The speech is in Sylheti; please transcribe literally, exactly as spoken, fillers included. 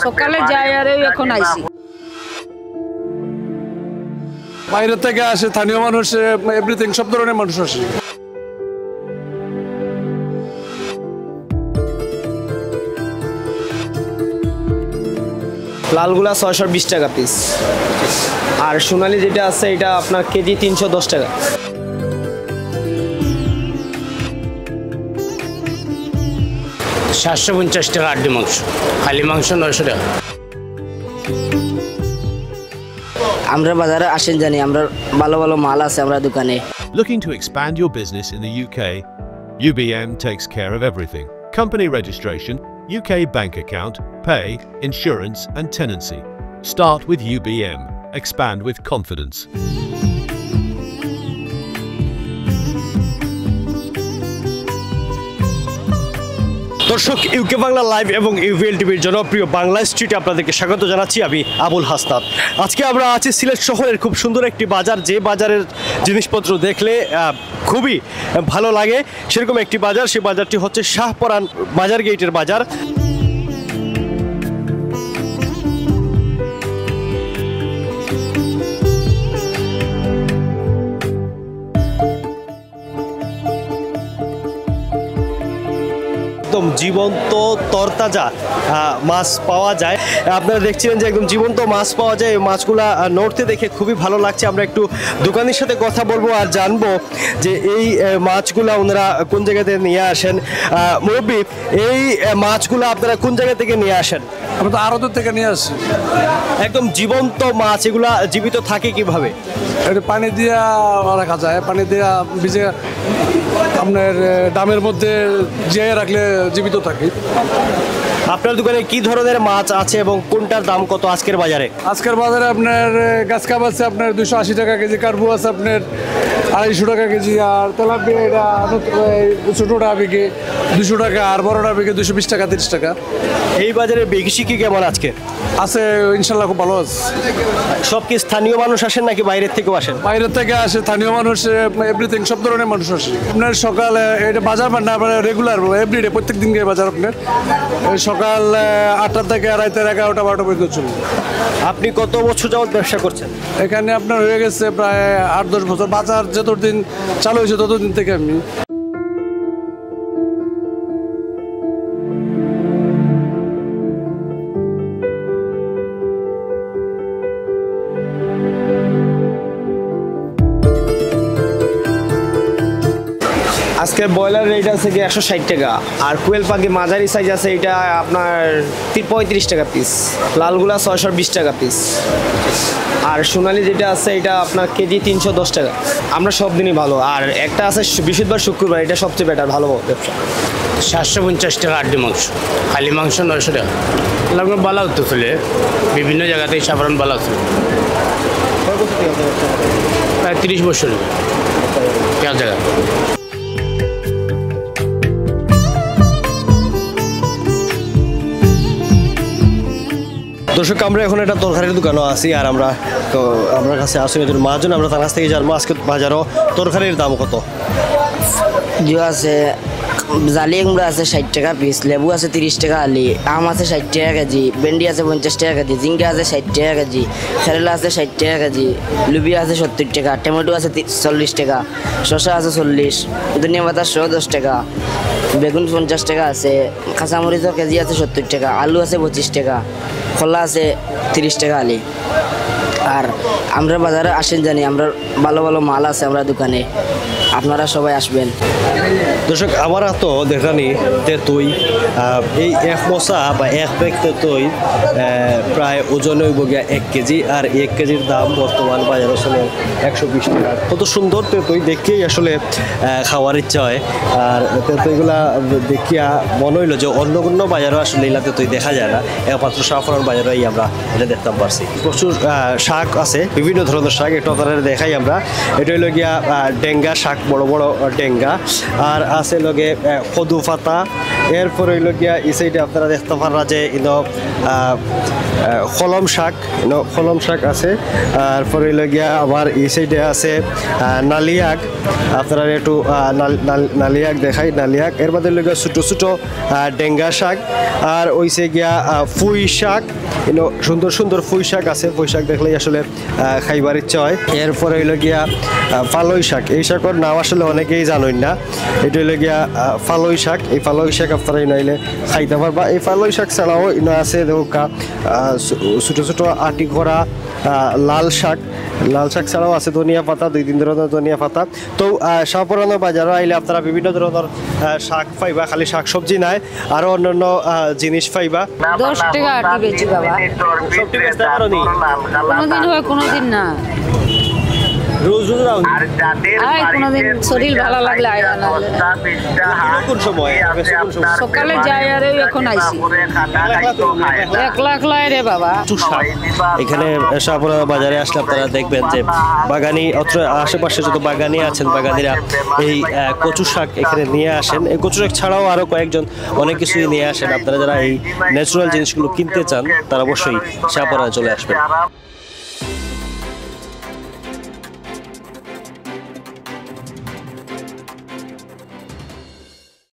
সকালে যাই আর এই এখন আইছি। বাইরে থেকে আসে স্থানীয় মানুষ, এভরিথিং, সব ধরনের মানুষ আসে। লালগুলা ছয়শো বিশ টাকা পিস, আর সোনালি যেটা আছে এটা আপনার কেজি তিনশো দশ টাকা। সাতশো পঞ্চাশ টাকা আড্ডি মাংস, খালি মাংস নয়শো টাকা। আমরা বাজারে আসেন জানি, আমরা ভালো ভালো মাল আছে আমরা দোকানে। Looking to expand your business in the U K? U B M takes care of everything: company registration, U K bank account, pay, insurance, and tenancy. Start with U B M. Expand with confidence. দর্শক, ইউকে বাংলা লাইভ এবং ইউপিএল টিভির জনপ্রিয় বাংলা স্ট্রিটে আপনাদেরকে স্বাগত জানাচ্ছি আমি আবুল হাসনাত। আজকে আমরা আছি সিলেট শহরের খুব সুন্দর একটি বাজার, যে বাজারের জিনিসপত্র দেখলে আহ, খুবই ভালো লাগে, সেরকম একটি বাজার। সেই বাজারটি হচ্ছে শাহপরান বাজার গেটের বাজার। একদম জীবন্ত তরতাজা আহ, মাছ পাওয়া যায়। আপনারা দেখছিলেন যে একদম জীবন্ত মাছ পাওয়া যায়। এই মাছগুলা আহ, নড়তে দেখে খুবই ভালো লাগছে। আমরা একটু দোকানির সাথে কথা বলবো আর জানবো যে এই আহ, মাছগুলা ওনারা কোন জায়গা থেকে নিয়ে আসেন। আহ, মুরব্বী, এই আহ, মাছগুলা আপনারা কোন জায়গা থেকে নিয়ে আসেন? আমরা তো আড়ত থেকে নিয়ে আসি। একদম জীবন্ত মাছ, এগুলা জীবিত থাকে কিভাবে? এটা পানি দিয়া রাখা যায়, পানি দিয়া ভিজে আপনার আহ, ড্রামের মধ্যে জিয়ে রাখলে জীবিত থাকে। আপনার দোকানে কি ধরনের মাছ আছে এবং কোনটার দাম কত আজকের বাজারে? আজকের বাজারে আপনার আহ, গাছকাপ আছে আপনার দুশো আশি টাকা কেজি, কার্পু আছে আপনার আড়াইশো টাকা কেজি, আর তেলাপিয়া এটা এই ছোটোটা বিকে দুশো টাকা, আর বড়টা বিকে দুশো বিশ টাকা, তিরিশ টাকা। এই বাজারে বেশি কি কেমন আজকে? আছে, ইনশাল্লাহ খুব ভালো আছে। সব কি স্থানীয় মানুষ আসেন নাকি বাইরের থেকেও আসেন? বাইরে থেকে আসে, স্থানীয় মানুষ, এভরিথিং, সব ধরনের মানুষ আসে। আপনার সকালে এটা বাজার মানে আপনার রেগুলার, এভরিডে, প্রত্যেক দিন গিয়ে বাজার আপনার। এই সকাল আহ, আটটা থেকে রাতের এগারোটা বারোটা পর্যন্ত চলে। আপনি কত বছর যাবত ব্যবসা করছেন? এখানে আপনার হয়ে গেছে প্রায় আট দশ বছর। বাজার যতদিন চালু হয়েছে ততদিন থেকে আমি। আজকে ব্রয়লার রেট আছে কি একশো ষাট টাকা, আর কোয়েল পাখি মাঝারি সাইজ আছে, এটা আপনার তি- পঁয়ত্রিশ টাকা পিস। লালগুলা ছয়শো বিশ টাকা পিস, আর সোনালি যেটা আছে এটা আপনার কেজি তিনশো দশ টাকা। আমরা সব দিনই ভালো। আর একটা আছে শু- বৃহস্পতিবার, শুক্রবার, এটা সবচেয়ে বেটার, ভালো ব্যবসা। সাতশো পঞ্চাশ টাকা আড্ডি মাংস, খালি মাংস নয়শো টাকা। লাগবে বালা উঠতে চলে, বিভিন্ন জায়গাতে সাধারণ বালা চলে। প্রায় তিরিশ বছর। পেঁয়াজ জায়গা। দর্শক, আমরা এখন একটা তরকারির দোকানও আছি, আর আমরা তো, আমার কাছে আছে একজন মহাজন, আমরা তার কাছ থেকে জানবো আজকে বাজারও তরকারির দাম কত। জিও আছে, জালি কুমড়া আছে ষাট টাকা পিস, লেবু আছে তিরিশ টাকা আলি, আম আছে ষাট টাকা কেজি, ভেন্ডি আছে পঞ্চাশ টাকা কেজি, ঝিঙ্গা আছে ষাট টাকা কেজি, কেরেলা আছে ষাট টাকা কেজি, লুবিয়া আছে সত্তর টাকা, টমেটো আছে তি- চল্লিশ টাকা, শসা আছে চল্লিশ, ধনিয়া পাতা সহ দশ টাকা, বেগুন পঞ্চাশ টাকা আছে, কাঁচামরিচও কেজি আছে সত্তর টাকা, আলু আছে পঁচিশ টাকা, কলা আছে তিরিশ টাকা আলি। আর আমরা বাজারে আসেন জানি, আমরা ভালো ভালো মাল আছে আমরা দোকানে, আপনারা সবাই আসবেন। দর্শক, আমার তো দেখানি তেতুই, আহ, এই এক মশা বা এক ব্যাগ তেতুই, আহ, প্রায় ওজন হইব গিয়া এক কেজি, আর এক কেজির দাম বর্তমান বাজারে চলে একশো বিশ টাকা। কত সুন্দর তেতুই, দেখেই আসলে আহ, খাওয়ার ইচ্ছা হয়। আর তেতুইগুলা দেখিয়া মনে হইলো যে অন্য কোনো বাজারও আসলে ইলা তেতুই দেখা যায় না, একমাত্র শাহপরান বাজারেই আমরা এটা দেখতাম পারছি। প্রচুর আহ, শাক আছে, বিভিন্ন ধরনের শাক, একটু আপনারা দেখাই আমরা। এটা হইলো গিয়া আহ, ডেঙ্গা শাক, বড় বড় ডেঙ্গা। আর আছে লগে আহ, কদু পাতা। এরপরে অইল গিয়া এই সাইডে আপনারা দেখতা পাররা যে ইনো আহ, আহ, কলম শাক, ইনো কলম শাক আছে। এরপরে অইল গিয়া আবার এই সাইডে আছে আহ, নালিয়াক। আপনারা একটু আহ, নাল- নাল- নালিয়াক দেখাই, নালিয়াক। এর বাদে অইল গিয়া ছোট ছোট আহ, ডেঙ্গা শাক। আর অইছে গিয়া আহ, পুঁই শাক, ইনো সুন্দর সুন্দর পুঁই শাক আছে। পুঁই শাক দেখলেই আসলে আহ, খাইবার ইচ্ছা হয়। এরপরে অইল গিয়া আহ, পালই শাক। এই শাকর নাম আসলে অনেকেই জানইন না। এটা অইল গিয়া আহ, পালই শাক। এই পালই শাক আপনারা ইনো আইলে খাইতা পারবা। এই পালই শাক ছাড়াও ইনো আছে দেখা আহ, ছো- ছোট ছোট আটি করা আহ, লাল শাক। লাল শাক ছাড়াও আছে ধনিয়া পাতা, দুই তিন ধরনের ধনিয়া পাতা। তো আহ, শাহপরানো বাজারো আইলে আপনারা বিভিন্ন ধরনের আহ, শাক পাইবা, খালি শাক সবজি নায়, আরো অন্যান্য আহ, জিনিস পাইবা। দশ টাকা আটি বেচি বাবা। সবটি বেচতে পারো নি? কোনোদিন হয়, কোনোদিন না। রোজ রোজ আও নি? আয় কোনোদিন শরীর ভালা লাগলে আয়, না হলে। কোন সময়? বেচো কোন সময়? সকালে যাই আর এই এখন আইছি। একলা একলা তুমি, একলা একলা? একলা একলা রে বাবা। কচু শাক। এখানে শাহপরা বাজারে আসলে আপনারা দেখবেন যে বাগানি, অত্র আশেপাশে যত বাগানি আছেন, বাগানিরা এই আহ, কচু শাক এখানে নিয়ে আসেন। এই কচু শাক ছাড়াও আরো কয়েকজন অনেক কিছুই নিয়ে আসেন। আপনারা যারা এই ন্যাচারাল জিনিসগুলো কিনতে চান, তারা অবশ্যই শাহপরায় চলে আসবেন।